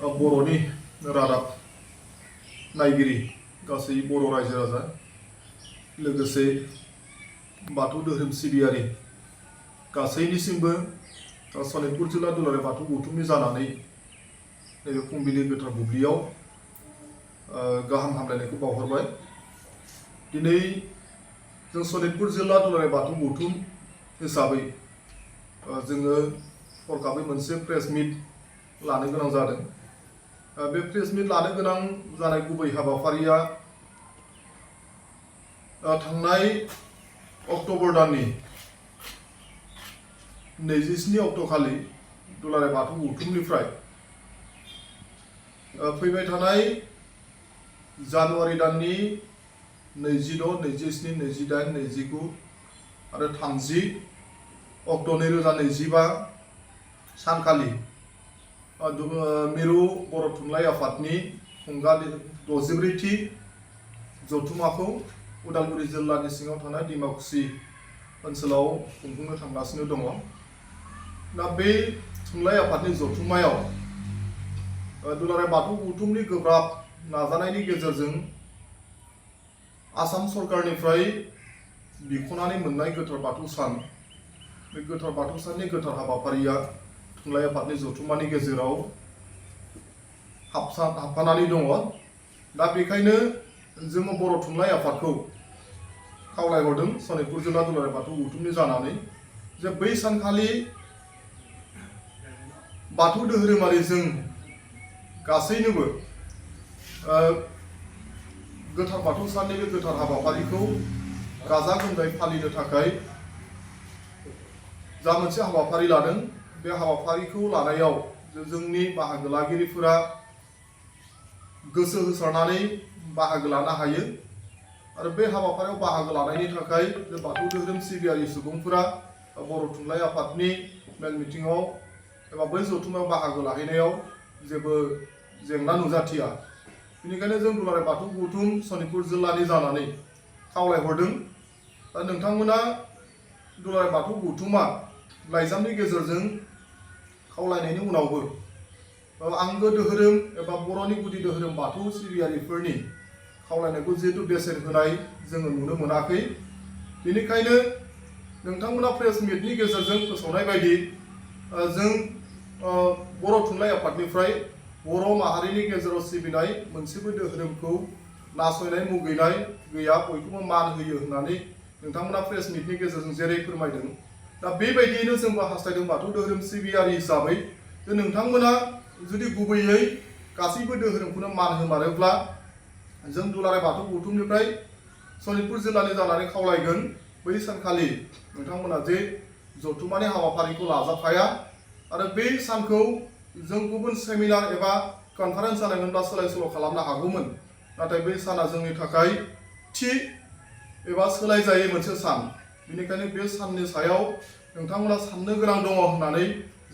बर'नि रादाब नायगिरि गासै बर' रायजो राजा लोगोसे बाथौ धोरोम सिबियारि गासैनिसिमबो सनितपुर जिल्ला दुलाराय बाथौ गौथुमनि जानानै नैबे फुंबिलि गोथार बुब्लियाव गाहाम हामलायनायखौ बावहरबाय। दिनै जों सनितपुर जिल्ला दुलाराय बाथौ गौथुम हिसाबै जोङो हरखाबै मोनसे प्रेस मिट लानो गोनां जादों। बे प्रेस मिट लानो गोनां जानाय गुबै हाबाफारिया थांनाय अक्ट'बर दाननि 27 अक्ट'खालि दुलाराय बाथौ गौथुमनिफ्राय फैबाय थानाय जानुवारि दाननि 26, 27, 28, 29 आरो 30 अक्ट' 2025 सानखालि मिरु बर' थुनलाइ आफादनि खुंगा 64थि जथुम्माखौ उदालगुरि जिल्लानि सिङाव थानाय डिमाकुसि ओनसोलाव खुंफुंनो थांगासिनो दङ। दा बे थुनलाइ आफादनि जथुम्मायाव दुलाराय बाथौ गौथुमनि गोब्राब नाजानायनि गेजेरजों आसाम सरकारनिफ्राय बिख'नानै मोननाय गोथार बाथौ सान, बे गोथार बाथौ साननि गोथार हाबाफारिया थुनलाइ आफादनि जथुम्मानि गेजेराव हाबफानानै दङ। दा बेखायनो जोङो बर' थुनलाइ आफादखौ खावलायहरदों सनितपुर जिल्ला दुलाराय बाथौ गौथुमनि जानानै जे बै सानखालि बाथौ धोरोमारि जों गासैनोबो गोथार बाथौ साननि बे गोथार हाबाफारिखौ गाजा गोमजायै फालिनो थाखाय जा मोनसे हाबाफारि लादों, बे हाबाफारिखौ लानायाव जोंनि बाहागो लागिरिफोरा गोसो होसारनानै बाहागो लानो हायो। आरो बे हाबाफारियाव बाहागो लानायनि थाखाय बाथौ धोरोम सिबियारि सुबुंफोरा बर' थुनलाइ आफादनि मेल मिटिङाव एबा बै जथुम्मायाव बाहागो लाहैनायाव जेबो जेंना नुजाथिया। बेनिखायनो जों दुलाराय बाथौ गौथुम सनितपुर जिल्लानि जानानै खावलायहरदों। दा नोंथांमोना दुलाराय बाथौ गौथुमा लाइजामनि गेजेरजों खावलायनायनि उनावबो आंगो धोरोम एबा बर'नि गुदि धोरोम बाथौ सिबियारिफोरनि खावलायनायखौ जिहेतु बेसेन होनाय जोङो नुनो मोनाखै। बेनिखायनो नोंथांमोना प्रेस मिटनि गेजेरजों फोसावनाय बायदि जों बर' थुनलाइ आफादनिफ्राय बर' माहारिनि गेजेराव सिबिनाय मोनसेबो धोरोमखौ नासयनाय मुगैनाय गैया, बयखौबो मान होयो होननानै नोंथांमोना प्रेस मिटनि गेजेरजों जेरै फोरमायदों, दा बेबायदियैनो जोंबो हास्थायदों बाथौ धोरोम सिबियारि हिसाबै जे नोंथांमोना जुदि गुबैयै गासैबो धोरोमखौनो मान होमारोब्ला जों दुलाराय बाथौ गौथुमनिफ्राय सनितपुर जिल्लानि जानानै खावलायगोन बै सानखालि नोंथांमोना जे जथुम्मानि हाबाफारिखौ लाजाफाया आरो बे सानखौ जों गुबुन सेमिनार एबा कनफारेन्स जानायमोनब्ला सोलाय सोल' खालामनो हागौमोन। नाथाय बे साना जोंनि थाखाय थि एबा सोलायजायै मोनसे सान। बेनिखायनो बे साननि सायाव नोंथांमोना साननो गोनां दङ होननानै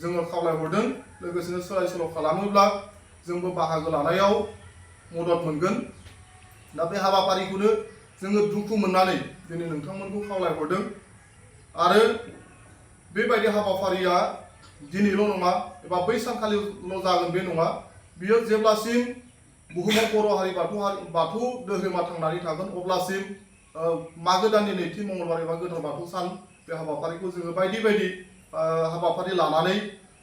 जोङो खावलायहरदों। लोगोसेनो सोलाय सोल' खालामोब्ला जोंबो बाहागो लानायाव मदद मोनगोन। दा बे हाबाफारिखौनो जोङो दुखु मोननानै दिनै नोंथांमोनखौ खावलायहरदों। आरो बेबायदि हाबाफारिया दिनैल' नङा एबा बै सानखालिल' जागोन बे नङा। बियो जेब्लासिम बुहुमाव बर' हारि बाथौ धोरोमा थांनानै थागोन अब्लासिम मागो दाननि नैथि मंगलबार एबा गोथार बाथौ सान बे हाबाफारिखौ जोङो बायदि बायदि हाबाफारि लानानै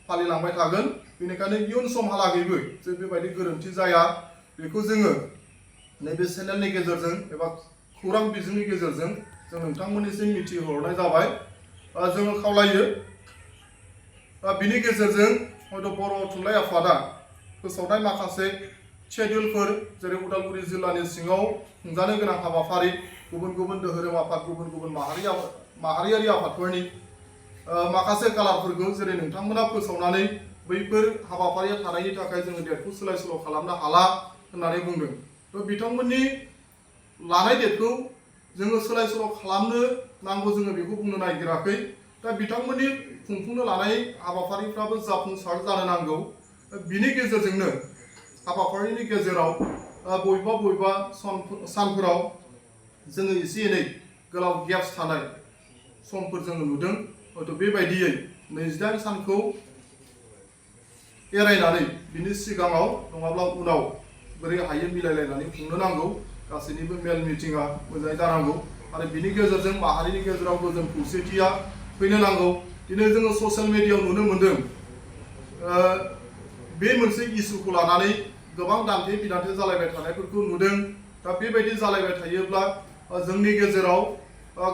फालिलांबाय थागोन। बेनिखायनो इयुन समहालागैबो जे बेबायदि गोरोन्थि जाया बेखौ जोङो नैबे चेनेलनि गेजेरजों एबा खौरां बिजोंनि गेजेरजों जों नोंथांमोननिसिम मिथिहरनाय जाबाय। जोङो खावलायो बिनि गेजेरजों हयथ' बर' थुनलाइ आफादा फोसावनाय माखासे शेड्युलफोर जेरै उदालगुरि जिल्लानि सिङाव खुंजानो गोनां हाबाफारि, गुबुन गुबुन धोरोम आफाद, गुबुन गुबुन माहारियारि आफादफोरनि माखासे कालारफोरखौ जेरै नोंथांमोना फोसावनानै बैफोर हाबाफारिया थानायनि थाखाय जोङो डेटखौ सोलाय सोल' खालामनो हाला होननानै बुंदों। थ' बिथांमोननि लानाय डेटखौ जोङो सोलाय सोल' खालामनो नांगौ जोङो बेखौ बुंनो नागिराखै। दा बिथांमोननि खुंफुंनो लानाय हाबाफारिफ्राबो जाफुंसार जानो नांगौ। बिनि गेजेरजोंनो हाबाफारिनि गेजेराव बबेबा सानफोराव जोङो एसे एनै गोलाव गेप्स थानाय समफोर जोङो नुदों। हयथ' बेबायदियै 28 सानखौ एरायनानै बिनि सिगाङाव नङाब्ला उनाव बोरै हायो मिलायलायनानै खुंनो नांगौ। गासैनिबो मेल मिटिङा मोजाङै जानांगौ आरो बिनि गेजेरजों माहारिनि गेजेराव गोजोन खौसेथिया फैनो नांगौ। दिनै जोङो ससियेल मिडियायाव नुनो मोन्दों बे मोनसे इस्युखौ लानानै गोबां दान्थे बिदान्थे जालायबाय थानायफोरखौ नुदों। दा बेबायदि जालायबाय थायोब्ला जोंनि गेजेराव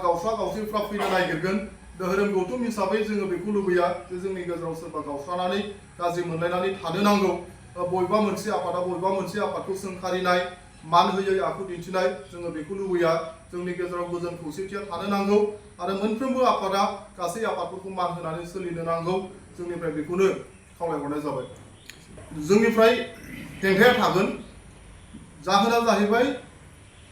गावस्रा गावस्रिफ्रा फैनो नागिरगोन। धोरोम गौथुम हिसाबै जोङो बेखौ लुबैया जे जोंनि गेजेराव सोरबा गावस्रानानै गाज्रि मोनलायनानै थानो नांगौ। बबेबा मोनसे आफादा बबेबा मोनसे आफादखौ सोंखारिनाय मान होयै आखु दिन्थिनाय जोङो बेखौ लुबैया। जोंनि गेजेराव गोजोन खौसेथिया थानो नांगौ आरो मोनफ्रोमबो आफादा गासै आफादफोरखौ मान होनानै सोलिनो नांगौ। जोंनिफ्राय बेखौनो खावलायहरनाय जाबाय। जोंनिफ्राय हेंथाया थागोन। जाहोना जाहैबाय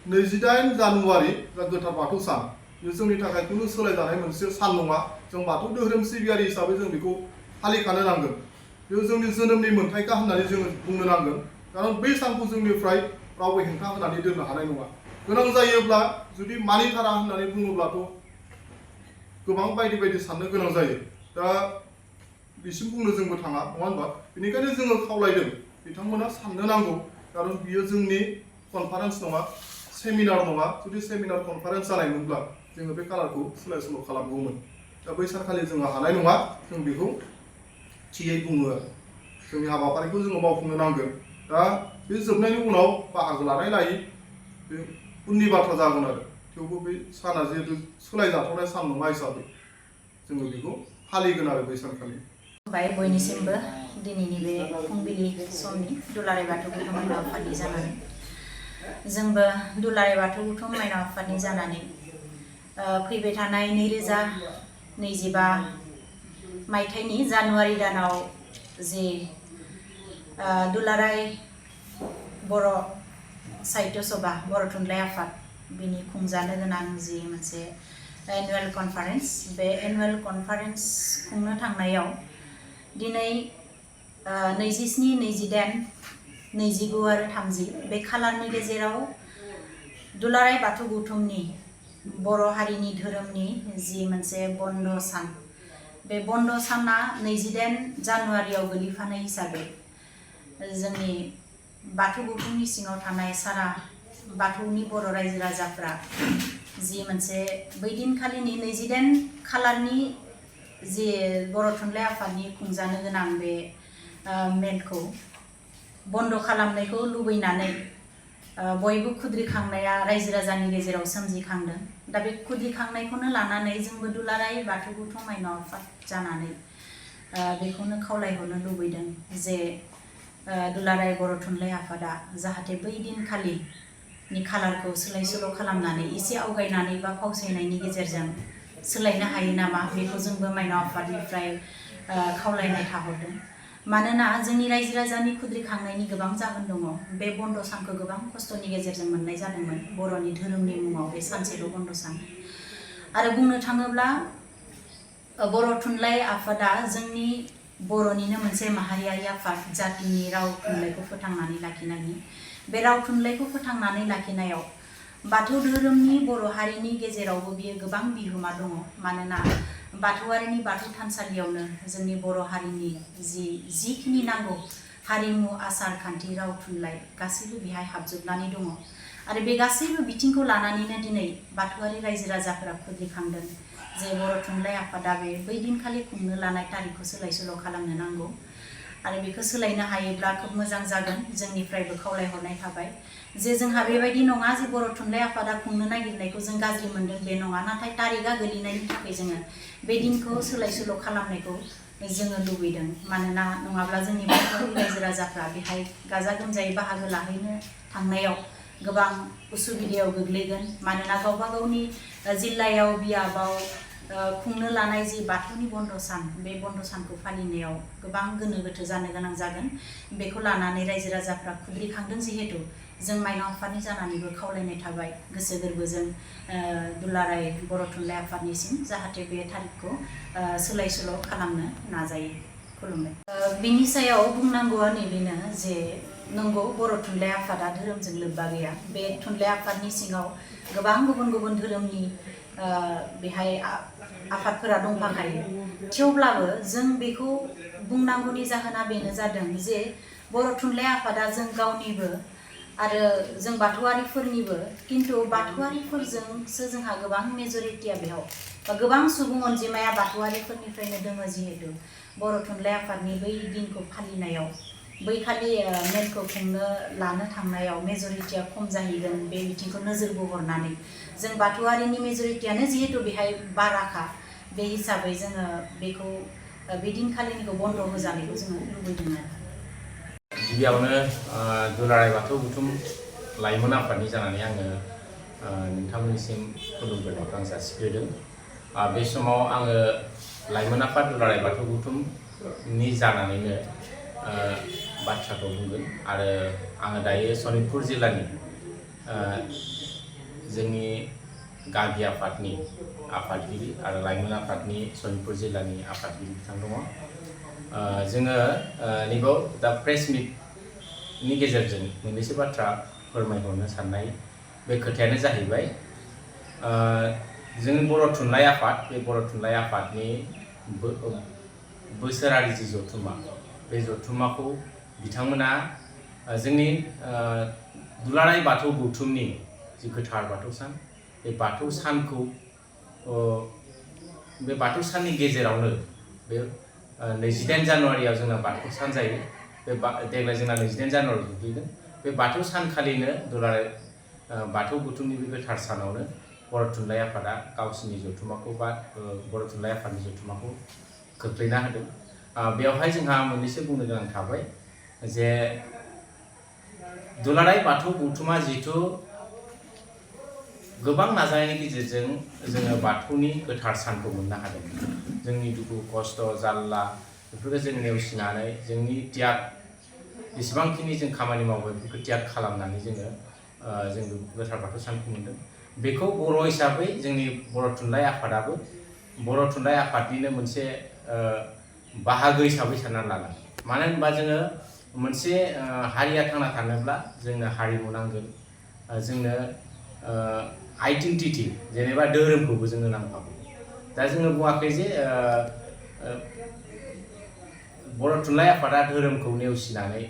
28 जानुवारि जा गोथार बाथौ सान। बे जोंनि थाखाय खुनु सोलायजानाय मोनसे सान नङा। जों बाथौ धोरोम सिबियारि हिसाबै जों बेखौ फालिखानो नांगोन। बे जोंनि जोनोमनि मोन्थायखा होननानै जोङो बुंनो नांगोन। खारन बै सानखौ जोंनिफ्राय रावबो हेंथा होनानै दोननो हानाय नङा। गोनां जायोब्ला जुदि मानिथारा होननानै बुङोब्लाथ' गोबां बायदि बायदि साननो गोनां जायो। दा बिसिम बुंनो जोंबो थाङा नङा होनबा? बेनिखायनो जोङो खावलायदों बिथांमोना साननो नांगौ। खारन बियो जोंनि कनफारेन्स नङा, सेमिनार नङा। जुदि सेमिनार कनफारेन्स जानायमोनब्ला जोङो बे कालारखौ सोलाय सोल' खालामगौमोन। दा बै सानखालि जोङो हानाय नङा। जों बेखौ थियै बुङो आरो जोंनि हाबाफारिखौ जोङो मावफुंनो नांगोन। दा बे जोबनायनि उनाव बाहागो लानाय लायै बे उननि बाथ्रा जागोन आरो थेवबो बे साना जिहेतु सोलायजाथावनाय सान नङा हिसाबै जोङो बेखौ फालिगोन आरो बै सानखालि। बयनिसिमबो दिनैनि बे फुंबिलि समनि दुलाराय बाथौ गौथुम माइनाव आफादनि जानानै जोंबो दुलाराय बाथौ गौथुम माइनाव आफादनि जानानै फैबाय थानाय 2025 मायथाइनि जानुवारि दानाव जे दुलाराय बर' साहित्य सभा बर' थुनलाइ आफाद बिनि खुंजानो गोनां जि मोनसे एनुवेल कनफारेन्स, बे एनुवेल कनफारेन्स खुंनो थांनायाव दिनै 27, 28, 29 आरो 30 बे खालारनि गेजेराव दुलाराय बाथौ गौथुमनि बर' हारिनि धोरोमनि जि मोनसे बन्द सान, बे बन्द साना 28 जानुवारियाव गोलैफानाय हिसाबै जोंनि बाथौ गौथुमनि सिङाव थानाय सारा बाथौनि बर' रायजो राजाफ्रा जि मोनसे बै दिनखालिनि 28 खालारनि जि बर' थुनलाइ आफादनि खुंजानो गोनां बे मेलखौ बन्द खालामनायखौ लुबैनानै बयबो खुद्रिखांनाया रायजो राजानि गेजेराव सोमजिखांदों। दा बे खुद्रिखांनायखौनो लानानै जोंबो दुलाराय बाथौ गौथुम माइनाव आफाद जानानै बेखौनो खावलायहरनो लुबैदों जे दुलाराय बर' थुनलाइ आफादा जाहाथे बै दिनखालिनि खालारखौ सोलाय सोल' खालामनानै एसे आवगायनानै बा फावसायनायनि गेजेरजों सोलायनो हायो नामा, बेखौ जोंबो माइनाव आफादनिफ्राय खावलायनाय थाहरदों। मानोना जोंनि रायजो राजानि खुद्रिखांनायनि गोबां जाहोन दङ। बे बन्द सानखौ गोबां खस्थ'नि गेजेरजों मोननाय जादोंमोन। बर'नि धोरोमनि मुङाव बे सानसेल' बन्द सान। आरो बुंनो थाङोब्ला बर' थुनलाइ आफादा जोंनि बर'निनो मोनसे माहारियारि आफाद, जातिनि राव थुनलाइखौ फोथांनानै लाखिनायनि। बे राव थुनलाइखौ फोथांनानै लाखिनायाव बाथौ धोरोमनि बर' हारिनि गेजेरावबो बियो गोबां बिहोमा दङ। मानोना बाथौआरिनि बाथौ थानसालियावनो जोंनि बर' हारिनि जिखिनि नांगौ हारिमु, आसार खान्थि, राव थुनलाइ गासैबो बेहाय हाबजोबनानै दङ। आरो बे गासैबो बिथिंखौ लानानैनो दिनै बाथौआरि रायजो राजाफोरा खुद्रिखांदों जे बर' थुनलाइ आफादा बै दिनखालि खुंनो लानाय तारिखखौ सोलाय सोल' खालामनो नांगौ। आरो बेखौ सोलायनो हायोब्ला खोब मोजां जागोन। जोंनिफ्रायबो खावलायहरनाय थाबाय जे जोंहा बेबायदि नङा जे बर' थुनलाइ आफादा खुंनो नागिरनायखौ जों गाज्रि मोनदों, बे नङा। नाथाय तारिखआ गोलैनायनि थाखाय जोङो बे दिनखौ सोलाय सोल' खालामनायखौ जोङो लुबैदों। मानोना नङाब्ला जोंनि बाथौआरि रायजो राजाफ्रा बेहाय गाजा गोमजायै बाहागो लाहैनो थांनायाव गोबां उसुबिदायाव गोग्लैगोन। मानोना गावबा गावनि जिल्लायाव बियाबाव खुंनो लानाय जि बाथौनि बन्द सान, बे बन्द सानखौ फालिनायाव गोबां गोनो गोथो जानो गोनां जागोन। बेखौ लानानै रायजो राजाफ्रा खुद्रिखांदों जिहेतु जों माइनाव आफादनि जानानैबो खावलायनाय थाबाय गोसो गोरबोजों दुलाराय बर' थुनलाइ आफादनिसिम जाहाथे बे तारिखखौ सोलाय सोल' खालामनो नाजायो। खुलुमबाय। बिनि सायाव बुंनांगौआ नैबेनो जे नंगौ बर' थुनलाइ आफादा धोरोमजों लोब्बा गैया। बे थुनलाइ आफादनि सिङाव गोबां गुबुन गुबुन धोरोमनि बेहाय आफादफोरा दंफाखायो। थेवब्लाबो जों बेखौ बुंनांगौनि जाहोना बेनो जादों जे बर' थुनलाइ आफादा जों गावनिबो आरो जों बाथौआरिफोरनिबो खिन्थु बाथौआरिफोरजोंसो जोंहा गोबां मेजरिटिया बेयाव बा गोबां सुबुं अनजिमाया बाथौआरिफोरनिफ्रायनो दङ जिहेतु बर' थुनलाइ आफादनि बै दिनखौ फालिनायाव बै खालि मेलखौ खुंनो लानो थांनायाव मेजरिटिया खम जाहैगोन बे बिथिंखौ नोजोर बोहरनानै जों बाथौआरिनि मेजरिटियानो जिहेतु बेहाय बाराखा बे हिसाबै जोङो बेखौ बे दिनखालिनिखौ बन्द' होजानायखौ जोङो लुबैदों आरो गिबियावनो दुलाराय बाथौ बुथुम लाइमोन आफादनि जानानै आङो नोंथांमोननिसिम खुलुमग्रोनायखौ आं जासिग्रोदों बे समाव आङो लाइमोन आफाद दुलाराय बाथौ बुथुमनि जानानैनो बाथ्राखौ बुंगोन आरो आङो दायो सनितपुर जिल्लानि जोंनि गागि आफादनि आफादगिरि आरो लाइमोन आफादनि सनितपुर जिल्लानि आफादगिरि बिथां दङ जोङो नैबाव दा प्रेस मिटनि गेजेरजों मोननैसो बाथ्रा फोरमायहरनो साननाय बे खोथायानो जाहैबाय जोंनि बर' थुनलाइ आफाद बे बर' थुनलाइ आफादनि बोसोरारि जि जथुम्मा बे जथुम्माखौ बिथांमोना जोंनि दुलाराय बाथौ गौथुमनि जि गोथार बाथौ सान बे बाथौ सानखौ बे बाथौ साननि गेजेरावनो बे 28 जानुवारियाव जोंना बाथौ सान जायो बे देग्लाय जोंना 28 जानुवारि गोग्लैदों बे बाथौ सानखालिनो दुलाराय बाथौ गौथुमनि बे गोथार सानावनो बर' थुनलाइ आफादा गावसिनि जथुम्माखौ बा बर' थुनलाइ आफादनि जथुम्माखौ खोख्लैना होदों बेवहाय जोंहा मोननैसो बुंनो गोनां थाबाय जे दुलाराय बाथौ गौथुमा जिहेथु गोबां नाजानायनि गेजेरजों जोङो बाथौनि गोथार सानखौ मोननो हादों जोंनि दुखु खस्थ' जारला बेफोरखौ जों नेवसिनानै जोंनि त्याग जेसेबांखिनि जों खामानि मावबाय बेफोरखौ त्याग खालामनानै जोङो जों गोथार बाथौ सानखौ मोनदों बेखौ बर' हिसाबै जोंनि बर' थुनलाइ आफादाबो बर' थुनलाइ आफादनिनो मोनसे बाहागो हिसाबै साननानै लानांगोन मानो होनबा जोङो मोनसे हारिया थांना थानोब्ला जोंनो हारिमु नांगोन जोंनो आइडेन्टिटि जेनेबा धोरोमखौबो जोंनो नांफागौ दा जोङो बुङाखै जे बर' थुनलाइ आफादा धोरोमखौ नेवसिनानै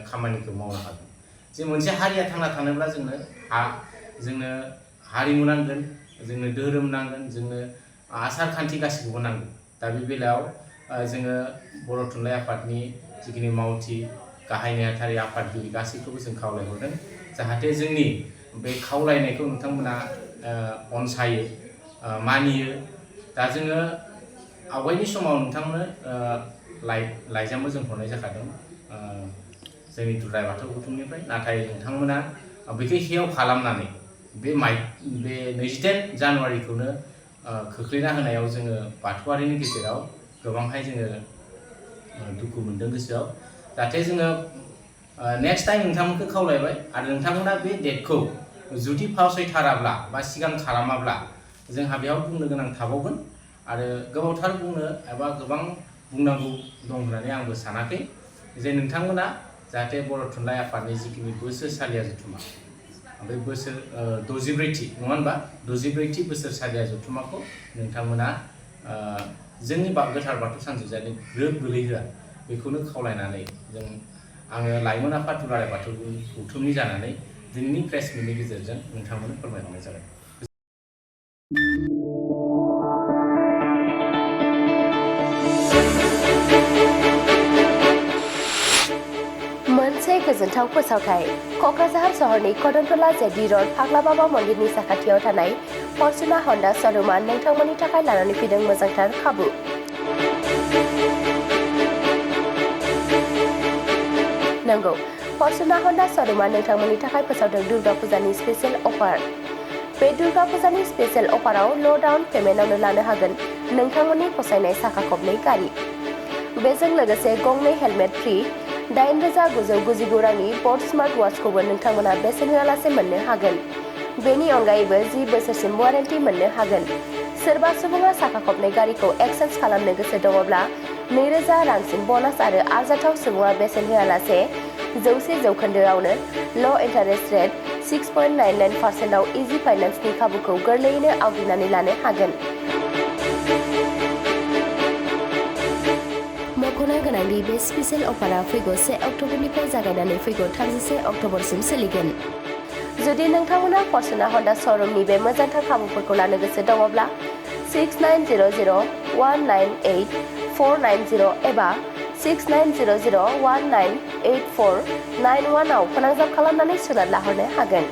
खामानिखौ मावनो हागोन जे मोनसे हारिया थांना थानोब्ला जोंनो हारिमु नांगोन जोंनो धोरोम नांगोन जोंनो आसार खान्थि गासिखौबो नांगोन दा बे बेलायाव जोङो बर' थुनलाइ आफादनि जिखिनि मावथि गाहाय नेहाथारि आफादगिरि गासैखौबो जों खावलायहरदों जाहाथे जोंनि बे खावलायनायखौ नोंथांमोना अनसायो मानियो दा जोङो आवगायनि समाव नोंथांमोननो लाइजामबो जों हरनाय जाखादों जोंनि दुलाराय बाथौ गौथुमनिफ्राय नाथाय नोंथांमोना बेखौ हेव खालामनानै बे 28 जानुवारिखौनो खोख्लैना होनायाव जोङो बाथौआरिनि गेजेराव गोबांहाय जोङो दुखु मोनदों गोसोआव जाहाथे जोङो नेक्स्ट टाइम नोंथांमोनखौ खावलायबाय आरो नोंथांमोना बे डेटखौ जुदि फावसायथाराब्ला बा सिगां खालामाब्ला जोंहा बेयाव बुंनो गोनां थाबावगोन आरो गोबावथार बुंनो एबा गोबां बुंनांगौ दं होननानै आंबो सानाखै जे नोंथांमोना जाहाथे बर' थुनलाइ आफादनि जिखिनि बोसोरसालिया जथुम्मा बे बोसोर 64थि नङा होनबा 64थि बोसोरसालिया जथुम्माखौ नोंथांमोना जोंनि गोथार बाथौ सानजों जाहाथे ग्रोब गोलैहोआ बेखौनो खावलायनानै आङो लाइमोन आफाद दुलाराय बाथौ गौथुमनि जानानै दिनैनि प्रेस मिटनि गेजेरजों नोंथांमोननो फोरमायहरनाय जाबाय मोनसे गोजोनथाव फोसावथाय क'क्राझार सहरनि कदमतला जेडि र'ड फाग्ला बाबा मन्दिरनि साखाथियाव थानाय फर्चुना हन्डा श'रुमआ नोंथांमोननि थाखाय लानानै फैदों मोजांथार खाबु नंगौ फर्चुना हन्डा श'रुमआ नोंथांमोननि थाखाय फोसावदों दुर्गा फुजानि स्पेशेल अफार बे दुर्गा फुजानि स्पेशेल अफाराव ल' डाउन पेमेन्टआवनो लानो हागोन नोंथांमोननि फसायनाय साखा खबनै गारि बेजों लोगोसे गंनै हेलमेट फ्रि 8,999 रांनि बट स्मार्ट वाचखौबो नोंथांमोना बेसेन होआलासे मोननो हागोन बेनि अनगायैबो 10 बोसोरसिम वारेन्टि मोननो हागोन सोरबा सुबुङा साखा खबनै गारिखौ एक्सचेन्ज खालामनो गोसो दङब्ला 2,000 रांसिम ब'नास आरो आरजाथाव सुबुङा बेसेन होआलासे 100% ल' इन्टारेस्ट रेट 6.99% आव इजि फाइनान्सनि खाबुखौ गोरलैयैनो आवग्रिनानै लानो हागोन मख'नो गोनां दि बे स्पेशेल अफारा फैगौ 1 अक्ट'बरनिफ्राय जागायनानै फैगौ 31 अक्ट'बरसिम सोलिगोन। जुदि नोंथांमोना फर्चुना हन्डा श'रुमनि बे मोजांथार खाबुफोरखौ लानो गोसो दङब्ला 6900198490 एबा 6900198491 आव फोनांजाब खालामनानै सोनार लाहरनो हागोन।